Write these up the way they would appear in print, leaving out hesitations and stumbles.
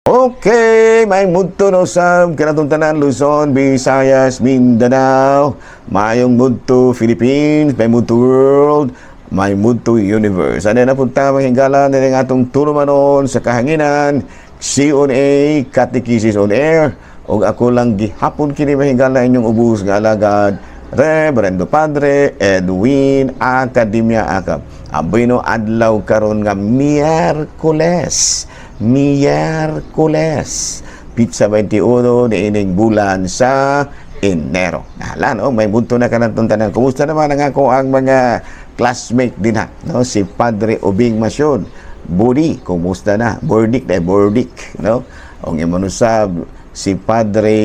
Okay, maayong budto na usab kanatong tanan, Luzon, Visayas, Mindanao, maayong budto Philippines, maayong budto world, maayong budto universe. Ano na punta mga higala na ang atong tulumanon sa kahanginan, C on A, Catechesis on Air, ug ako lang gihapon kini, mga higala, inyong ubos nga alagad, Reverendo Padre Edwin Academia Acap. Abino adlaw karon nga Miyerkules. Miyerkules. Petsa 21 niining bulan sa Enero. Hala, no? Maayong budto na kanatong tanan. Kumusta naman ang ako ang mga classmate din ha? No? Si Padre Ubing Masyon. Budi, kumusta na? Bordik na, Bordik. No? Ang imanusab, si Padre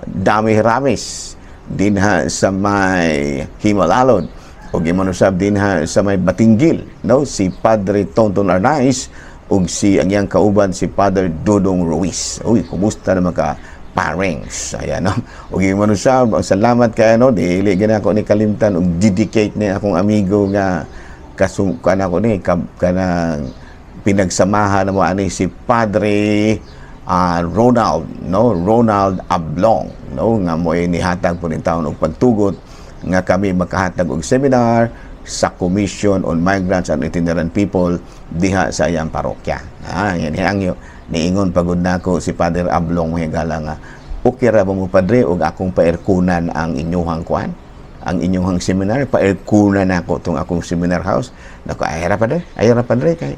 Dami Ramis dinha sa may Himalalon ug imanusab dinha sa may Batinggil, no, si Padre Tonton Arnaiz ug si ang iyang kauban, si Father Dodong Ruiz. Uy, kumusta naman ka, parengs? Ayan, no, ug imanusab ang salamat kay ano, dili gina ako ni kalimtan ug dedicate ni akong amigo nga kasum kana ko ni kanang pinagsamahan mo ani, si Padre Ronald, no, Ronald Ablong, no, nga mo nihatag po ning taon og pagtugot nga kami makahatag og seminar sa Commission on Migrants and Itinerant People diha sa iyang parokya. Ah, yan ang niingon pagod nako si Father Ablong, higala, nga okay ra ba mo, padre, og akong paerkunan ang inyuhang kuan, ang inyong seminar, paerkunan nako tong akong seminar house nako? Ay ra, padre, ay ra, padre, kay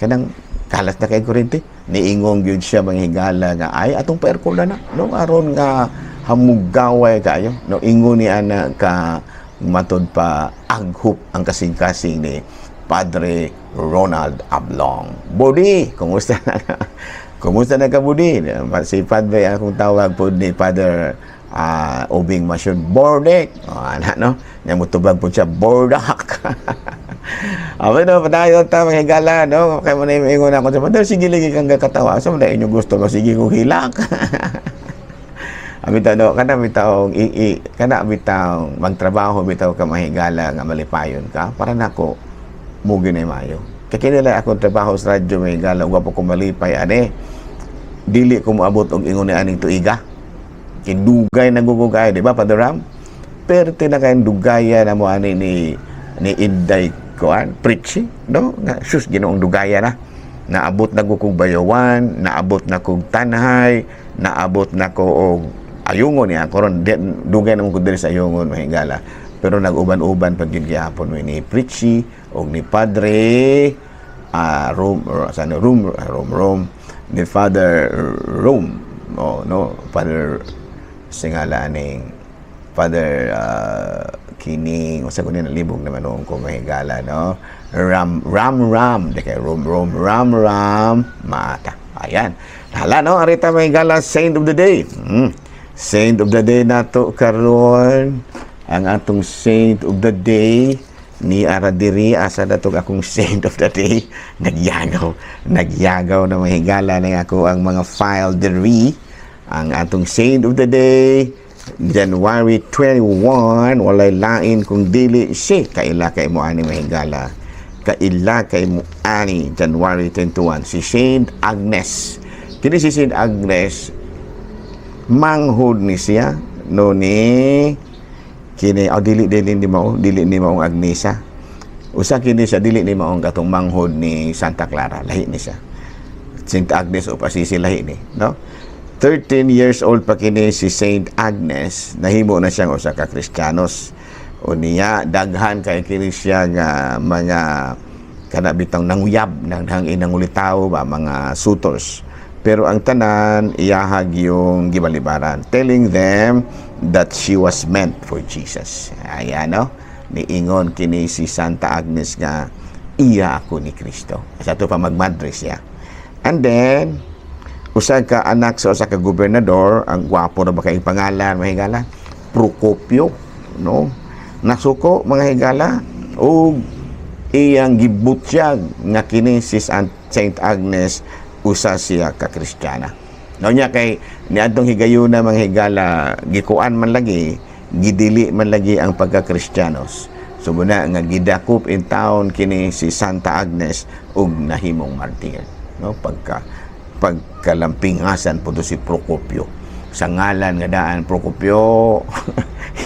kanang kalat na kay kuryente. Niingon gyud siya, mga higala, nga ay atong paerkunan na, no, aron nga hamugaway kayo, no. Ingon ni ana ka matod pa aghop ang kasing-kasing ni Padre Ronald Ablong. Budi, kumusta na? Kumusta na ka, Budi? Si Padre, akong tawag po ni Father Obing Masyon, Bordek. O, ana, no? Nya mutubag po siya, Bordak. Okay, no, padayon ta, mga higala, no? Kaya mo na yung ingon ako sa Father, sige lagi kang katawa. So, na inyo gusto mo, sige kong hilak. Bitaw, no, kana bitaw i, i kana bitaw magtrabaho bitaw ka, mahigala, nga malipayon ka, para nako mugi na mayo. Kay kinila akong trabaho sa radyo, mahigala, wa po ko malipay ane. Dili ko moabot og ingon ni aning tuiga. Kay dugay nagugugay, di ba, Father Ram? Perte na kayong dugaya na mo ani ni Inday kuan, Pritchie, no? Nga, sus, Ginoong, dugaya na. Naabot na ko kog Bayawan, naabot na kog Tanhay, naabot na ko og Ayungon niya. Karon dugay naman ko diri sa Ayungon, mahigala. Pero nag-uban-uban pag gyud gihapon ni Pritchie og ni Padre Rom or sa ano, Rom Rom Rom ni Father Rome, oh no, Father singala ning Father kining usa ko ni nalibog naman noon ko, mahigala, no, Ram Ram Ram di kay Rom Rom Ram Ram Mata. Ayan, hala, no, arita, mahigala, saint of the day. Saint of the day nato karon, ang atong saint of the day ni ara diri. Asa na tong akong saint of the day? Nagyagaw, nagyagaw na, mahigala, na ako ang mga file diri. Ang atong saint of the day January 21, walay lain kung dili si, kaila kay mo ani, mahigala, kaila kay mo ani January 21, si Saint Agnes. Kini si Saint Agnes, manghod ni siya, no, ni kini, oh, dili dili ni mao, dili ni maong Agnesa. Usa kini siya, dili ni maong katong manghod ni Santa Clara, lahi ni siya. Saint Agnes of Assisi, lahi ni, no? 13 years old pa kini si Saint Agnes, nahimo na siyang usa ka Kristiyanos. O niya, daghan kay kini siya nga mga kana bitang nanguyab nang hang inangulitaw ba, mga suitors. Pero ang tanan iyahag yung gibalibaran, telling them that she was meant for Jesus. Ayan, no? Niingon kini si Santa Agnes nga iya ako ni Kristo. Sa ato pa magmadre siya. And then, usa ka anak sa usa ka gobernador, ang gwapo na ba kay pangalan, mga higala? Procopio, no? Nasuko, mga higala, ug iyang gibutyag nga kini si Saint Agnes usa siya ka Kristiyana. No nya kay niadtong higayuna, mga higala, gikuan man lagi, gidili man lagi ang pagka-Kristiyanos. So muna nga gidakop in town kini si Santa Agnes ug nahimong martir. No, pagka Pagkalampingasan po to si Procopio sa ngalan nga daan Procopio,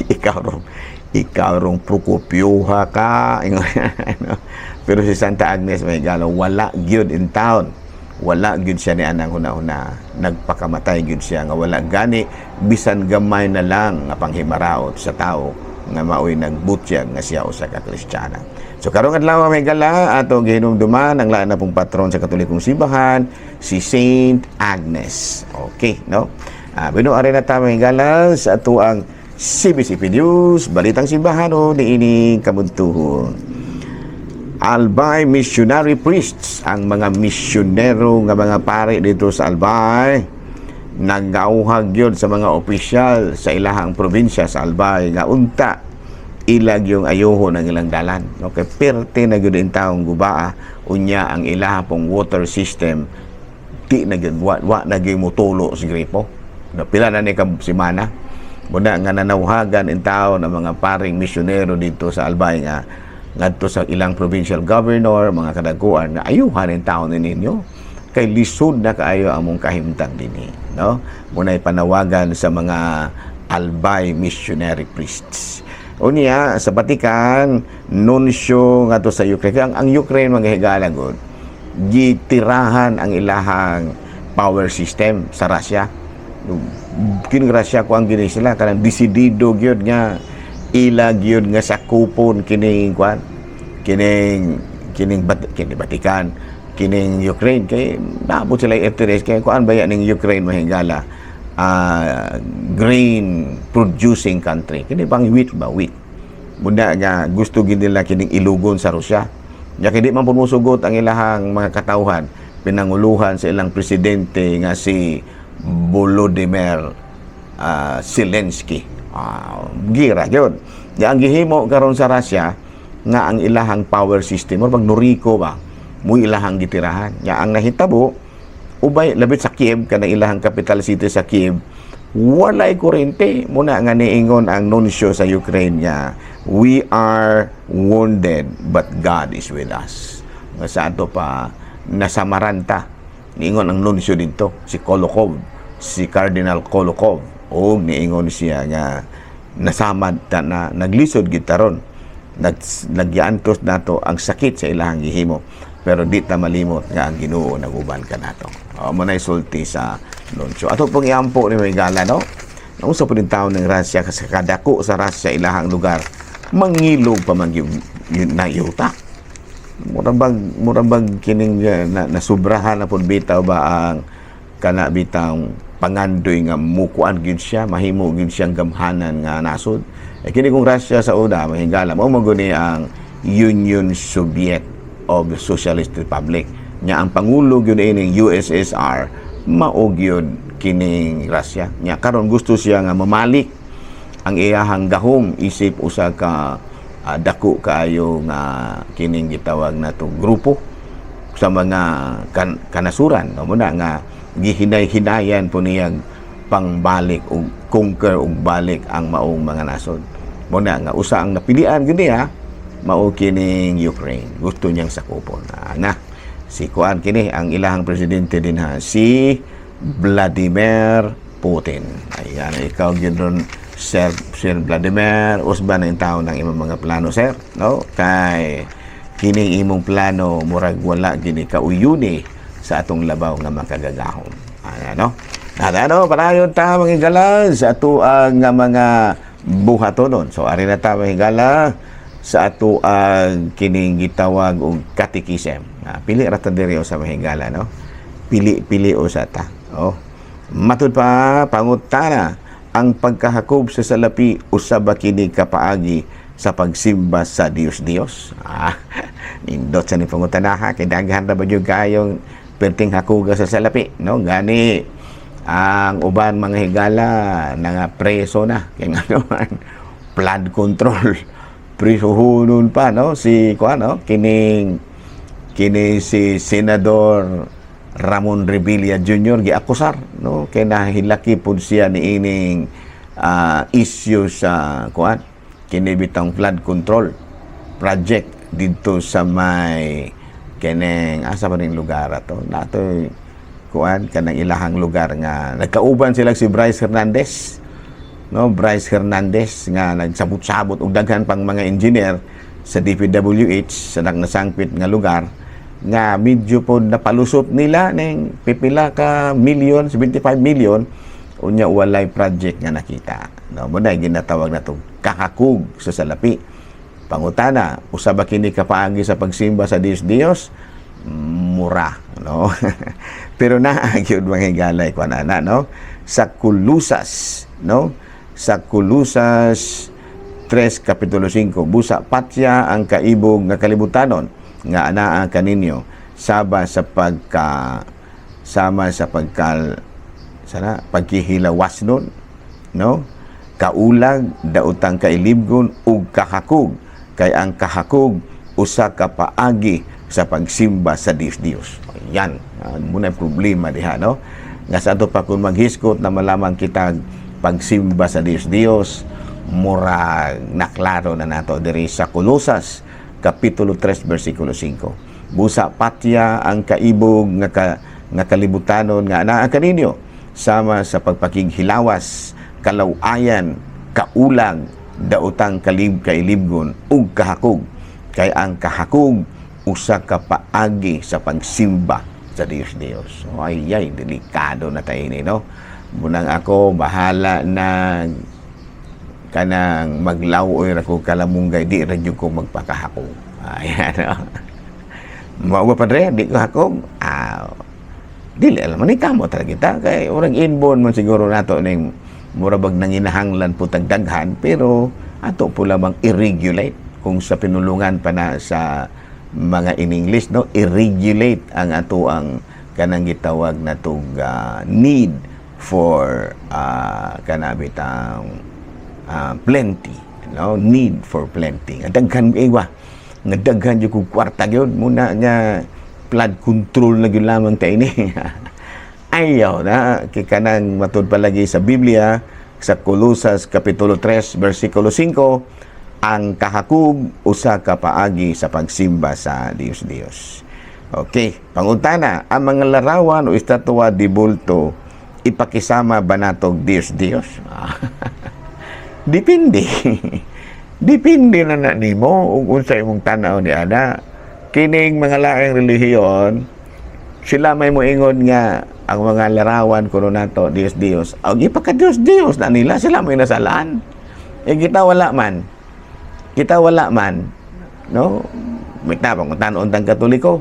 ikaw rong Procopio ha ka. Ingon, ano. Pero si Santa Agnes, mga higala, wala gyud in town, wala gyud siya ni anang huna-huna. Nagpakamatay gyud siya nga wala gani bisan gamay na lang nga panghimaraot sa tao nga maoy nagbutyag nga siya usa ka Kristiyana. So karong adlaw, mga higala, ato gihinumduman ang laan na pong patron sa Katolikong Simbahan, si Saint Agnes. Okay, no? Bino ari na ta, mga higala, sa ato ang CBCP News, Balitang Simbahan o niining kabuntuhon. Albay Missionary Priests, ang mga misyonero nga mga pare dito sa Albay, nagauhag yun sa mga opisyal sa ilahang probinsya sa Albay nga unta ilag yung ayuho ng ilang dalan. Okay, perte na gyud in taong gubaa. Unya ang ilaha pong water system di na gyud, wa na gyud motulo sa gripo. No, pila na ni ka semana. Muna nga nanawhagan in taon ang mga paring misyonero dito sa Albay nga ngadto sa ilang provincial governor, mga kadaguan, nga ayuhan in taon ni ninyo kay lisod na kaayo among kahimtang dinhi, no? Muna'y panawagan sa mga Albay Missionary Priests. Unya sa Vatican, nuncio ngadto sa Ukraine. Kaya ang Ukraine, mga higala gud, gitirahan ang ilahang power system sa Russia. Kining Russia ko ang gini sila kanang desidido gyud nga ila gyud nga sakupon kining kwan, kining kining Bat, kini Vatican, kining Ukraine, kay naabot sila interest kay kuan ba ning Ukraine, mahigala, grain producing country kini bang wheat ba, wheat. Muna nga gusto gid nila kining ilugon sa Russia. Nya kay di man pud mosugot ang ilahang mga katawhan pinanguluhan sa ilang presidente nga si Volodymyr Zelensky. Gira gyud. Ya ang gihimo karon sa Russia nga ang ilahang power system or pag Noriko ba mo ilahang gitirahan. Ya ang nahitabo ubay labit sa Kiev, kanang ilahang capital city sa Kiev, walay kuryente. Muna nga niingon ang nuncio sa Ukraine nga we are wounded but God is with us. Nga sa ato pa nasamaranta, niingon ang nuncio didto, si Kolokov, si Cardinal Kolokov, og niingon siya nga nasamad ta na naglisod gid taron, nagyantos nato ang sakit sa ilahang gihimo, pero di ta malimot nga ang Ginoo naguban kanato. O, mo na sulti sa nuncio. Ato pong iampo ni mga higala, no? Unsa po din taon ng Russia kasi kadako sa Russia ilahang lugar, mangilog pa man gyud na yuta. Mura bang kining na, nasubrahan na pud bitaw ba ang kana bitang pangandoy nga mukuan gyud siya, mahimo gyud siyang gamhanan nga nasod. Eh kini kung Russia sa una, mga higala, mao man guni ang Union Soviet of the Socialist Republic. Nya ang pangulo gyud ining USSR mao gyud kining Russia. Nya karon gusto siya nga mamalik ang iyahang gahom isip usa ka dako kaayo nga kining gitawag nato grupo sa mga kanasuran, no? Muna nga gihinay-hinayan po niyang pangbalik og conquer og balik ang maong mga nasod. Muna nga usa ang napilian gyud niya mao kining Ukraine, gusto niyang sakupon. Na si kuan kini ang ilahang presidente din ha, si Vladimir Putin. Ayan, ikaw gyud ron, Sir Vladimir, usba na yung tao ng imong mga plano, sir, no? Kay kining imong plano murag wala gini kauyuni sa atong labaw nga makagagahom. Ano? Ano, padayon ta, mga higala, sa ato ang nga mga buhatonon. So ari na ta, mga higala, sa ato ang kining gitawag og katikisem. Pili ra ta diri sa mga higala, no? Pili-pili usa ta. Oh. Matud pa, pangutana, ang pagkahakob sa salapi usa ba kini kapaagi sa pagsimba sa Dios Dios? Nindot sa ni pangutana ha, kay daghan ra ba jud kaayong perting hakuga sa salapi, no? Gani ang uban, mga higala, nga preso na kay nga man flood control, presohonon pa, no? Si kuan, no, kining kini si Senador Ramon Revilla Jr. giakusar, no, kay nahilaki pud siya niining issue sa kuan kini bitang flood control project didto sa may keneng asa ba ning lugar ato nato. kuan kanang ilahang lugar nga nagkauban sila si Bryce Hernandez, no? Bryce Hernandez nga nagsabot-sabot og daghan pang mga engineer sa DPWH sa nang nasangpit nga lugar nga medyo po napalusot nila ning pipila ka million, 75 million, unya walay project nga nakita, no? Mo na ginatawag na to kahakog sa salapi. Pangutana, usa ba kini kapaagi sa pagsimba sa Dios Dios? Mura, no? Pero naa gyud, mga higalay, kuan ana, no? Sa Kulusas, no? Sa Kulusas 3 kapitulo 5, busa patya ang kaibog nga kalibutanon nga anaa kaninyo saba sa pagka sama sa pagkal sana pagkihilawas nun, no? Kaulag, daotang kailibgon ug kahakog, kay ang kahakog usa ka paagi sa pagsimba sa Dios Dios. Yan muna problema diha, no? Nga sa ato pa kung maghisgot na malamang kita pagsimba sa Dios Dios, murag naklaro na nato diri sa Kolosas kapitulo 3 bersikulo 5, busa patya ang kaibog nga kalibutanon nga anaa kaninyo sama sa pagpakighilawas, kalawayan, kaulag, daotang kalib kailibgon ug kahakog, kay ang kahakog usa ka paagi sa pagsimba sa Dios Dios. So, ay ay delikado na tayo ni, no? Munang ako bahala na kanang maglaw-oy ra ko kalamunggay, di ra jud ko magpakahakog. Ayan, no? Mao ba, padre, di ko hakog? Ah, dili alam ni kamo talaga kita kay urang inborn man siguro nato ning mura bag nanginahanglan po tagdaghan, pero ato po lamang i-regulate kung sa pinulungan pa na sa mga in English, no? I-regulate ang ato ang kanang gitawag na tug need for kana bitang plenty, no? Need for plenty nga daghan iwa nga daghan jud kog kwarta gyud muna nga flood control na gyud lamang ta ini. Ayaw na kay kanang matud palagi sa Biblia sa Kolosas kapitulo 3 bersikulo 5, ang kahakog usa ka paagi sa pagsimba sa Dios Dios. Okay, pangutana, ang mga larawan o estatwa de bulto, ipakisama ba natog Dios Dios? Depende. Depende na na nimo ug unsa imong tan-aw ni ana. Kining mga laing relihiyon, sila may moingon nga ang mga larawan kuno nato Dios Dios. Og ipaka Dios Dios na nila, sila may nasalaan. Eh kita wala man. Kita wala man. No? May tapang kung tan tang Katoliko.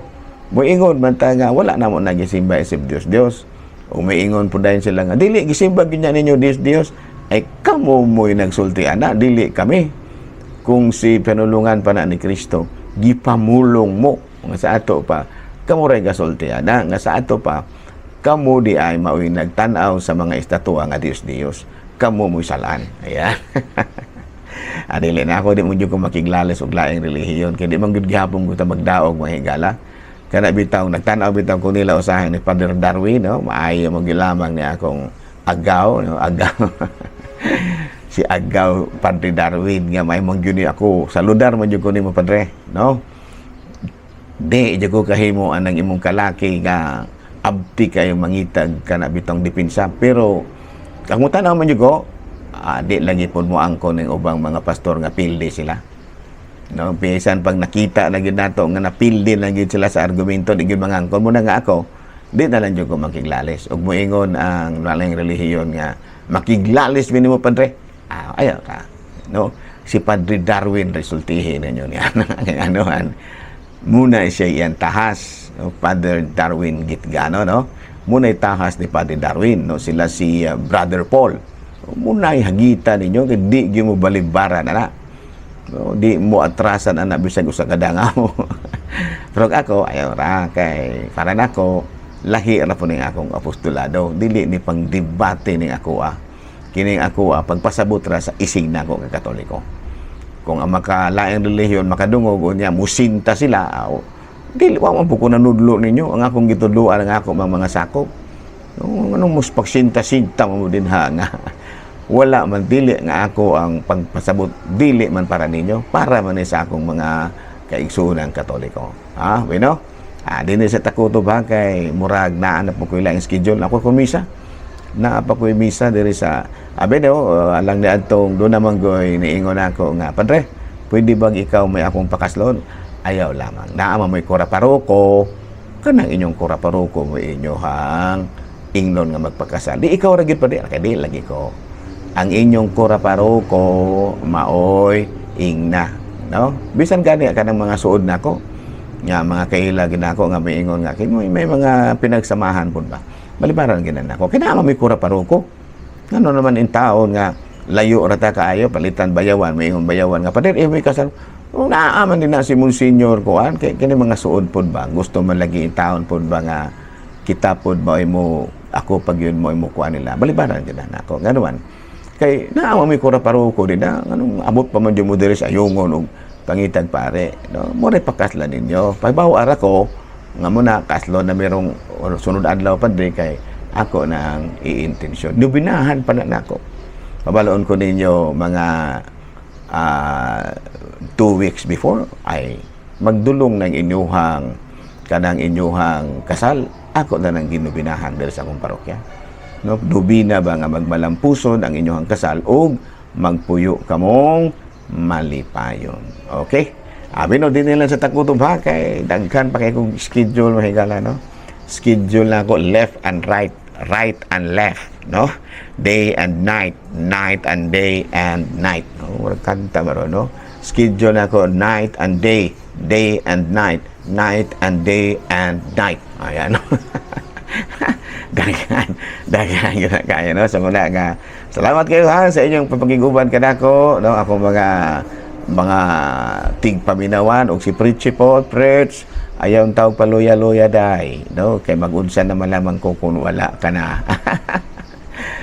Moingon man ta nga wala na mo nagisimba isip Dios Dios. O may ingon po dayon sila nga dili gisimba gyud ninyo Dios Dios, ay kamo mo'y nagsulti ana, dili kami. Kung si panulungan pa na ni Kristo gipamulong mo nga sa ato pa kamo ray gasulti ana, nga sa ato pa kamo di ay mao'y nagtan-aw sa mga estatwa nga Dios Dios, kamo mo'y salaan. Ayan. Adili na ako, di mo jud ko makiglalis og laing relihiyon kay di man gud gihapon ko ta magdaog, mga higala. Kana bitaw nagtan-aw bitaw ko nila usahay ni Father Darwin, no? Maayo mo gilamang ni akong agaw, no? Agaw si Agaw Padre Darwin nga may mong gyud ni ako saludar man jud ko nimo, padre, no? Di jud ko kahimo anang imong kalaki nga abti kayo mangitag kana bitong depensa, pero ang tan-aw man jud ko, di lagi pod mo angkon ning ubang mga pastor nga pildi sila, no? Bisan pag nakita na gyud nato nga napildi na gyud sila sa argumento, di gyud mangangkon mo na nga ako di na lang jud ko makiglalis ug moingon ang laing relihiyon nga makiglalis mi nimo, padre. Ah, ayaw ka, no? Si Padre Darwin resultihin ninyo niya anuhan muna siya iyang tahas, no? Father Darwin Gitgano, no? Muna tahas ni Padre Darwin, no? Sila si Brother Paul muna hagita ninyo kay di gyud mo balibaran ana, no? Di mo atrasan ana bisag usa ka dangaw. Pero ako ayaw ra kay para nako lahi ra po ning akong apostolado, dili ni pang debate ning ako ah. Kining ako ah, pagpasabot ra sa isig nako ka Katoliko. Kung ang makalaing relihiyon makadungog unya musinta sila, aw, dili wa man po ko nanudlo ninyo. Ang akong gitudloan ang ako mga sakop, no? Anong mus pagsinta-sinta mo din ha nga wala man, dili nga ako ang pagpasabot, dili man para ninyo, para man ni sa akong mga kaigsuonan Katoliko, ha? Bueno. Dinhi sa Takutob ha, kay murag naa na po ko ilang schedule. Ako ko misa. Naa pa ko'y misa diri sa abi no, alang ni adtong doon naman goy niingon ako nga, "Padre, pwede bang ikaw may akong pakaslon?" Ayaw lamang. Naa man mo'y kura paroko, kanang inyong kura paroko mo inyohang ingnon nga magpakasal. Di ikaw ra gyud pa di, kay di lagi ko. Ang inyong kura paroko maoy ingna, no? Bisan gani kanang mga suod nako nga mga kaila ginako nga miingon nga kay may mga pinagsamahan pud ba. Balibaran ginan nako. Kay naa may kura paroko. Ngano naman in taon nga layo ra ta kaayo, palitan bayawan, miingon bayawan nga, "Pader, eh, may kasal." Oh, naa man din na si Monsignor kuan kay kini mga suod pod ba, gusto man lagi in taon pod ba nga kita pod ba mo ako pag yun mo imo kuan nila, balibaran gid na ako. Ngano man kay naa may kura paroko din na, nganong abot pa man jud mo diri sa ayungon og pangitag pare, no? Mo ray pakaslan ninyo. Pagbaw ara ko nga muna kaslo na merong sunod adlaw, padre, kay ako nang iintensyon. Nubinahan pa na nako. Pabaloon ko ninyo mga 2 weeks before ay magdulong ng inyuhang kanang inyuhang kasal, ako na nang ginubinahan diri sa akong parokya, no? Nobina ba nga magmalampuson ang inyuhang kasal ug magpuyo kamong malipayon. Okay, abi no, din lang sa Takutob ha, kay daghan pa kay kong schedule, mahigala, no? Schedule na ako left and right, right and left, no? Day and night, night and day and night, no? Murag kanta ba ro, no? Schedule na ako night and day, day and night, night and day and night. Ayan, no? Daghan, daghan gyud kaayo, no? Sa muna nga salamat kayo ha sa inyong pagpakiguban kanako, no? Ako mga tigpaminawan og si Preach po, Preach. Ayaw tawag paluya-luya day, no? Kay mag-unsa naman lamang ko kung wala ka na.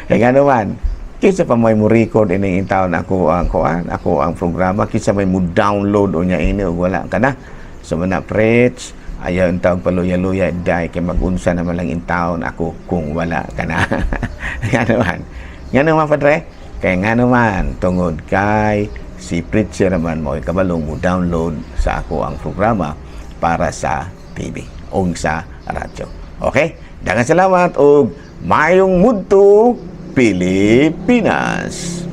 Kay ngano man, kinsa pa may mo record ini taon ako ang kuan, ako ang programa, kinsa may mo download unya ini ug wala ka na? So mana, Preach, ayaw ang tawag paluya-luya day, kay mag-unsa naman lang in taon ako kung wala ka na. Ngano man? Ngano man, padre? Kay ngano man, tungod kay si preacher naman mo kabalong mo download sa ako ang programa para sa TV o sa radyo. Okay? Daghang salamat og mayong mudto, Pilipinas.